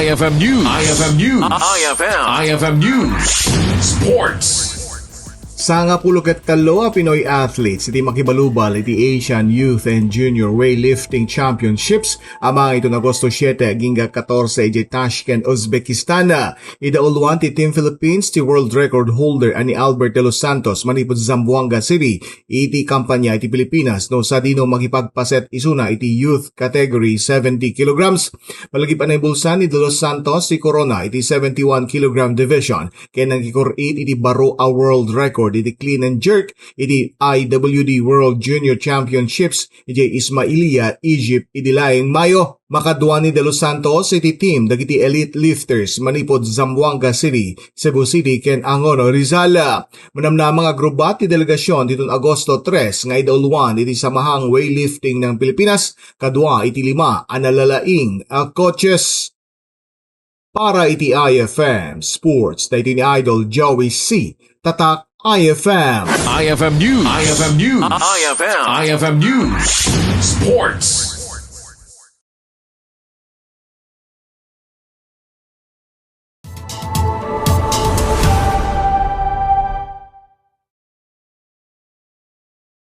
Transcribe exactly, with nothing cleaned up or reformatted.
I F M News. I F M News. I F M. I F M News. Sports. Sangapulo ket tallo a Pinoy athletes iti makibalubal iti Asian Youth and Junior Weightlifting Championships a mangiton Agosto siete agingga katorse idiay Tashkent, Uzbekistan. Idauluan ti Team Philippines ti world record holder a ni Albert De Los Santos manipud Zamboanga City iti kampanya iti Pilipinas no sadino makipagpaset isuna iti youth category seventy kilograms. Palagip a naibulsan ni De Los Santos ti korona iti seventy-one kilogram division ken nangikor-it iti baro a world record iti clean and jerk iti I W D World Junior Championships idiay Ismailia, Egypt, idi laeng Mayo. Makadua ni De Los Santos iti team dagiti elite lifters manipud Zamboanga City, Cebu City, ken Angono, Rizal. Manamnama nga agrubbat ti delegasyon diton Agosto tres nga idauluan iti Samahang Weightlifting ng Pilipinas kadua iti lima a nalalaing a coaches. Para iti I F M Sports, daytoy ni Idol Joey C. Tatak I F M. I F M News. I F M News. I F M. I F M News. Sports.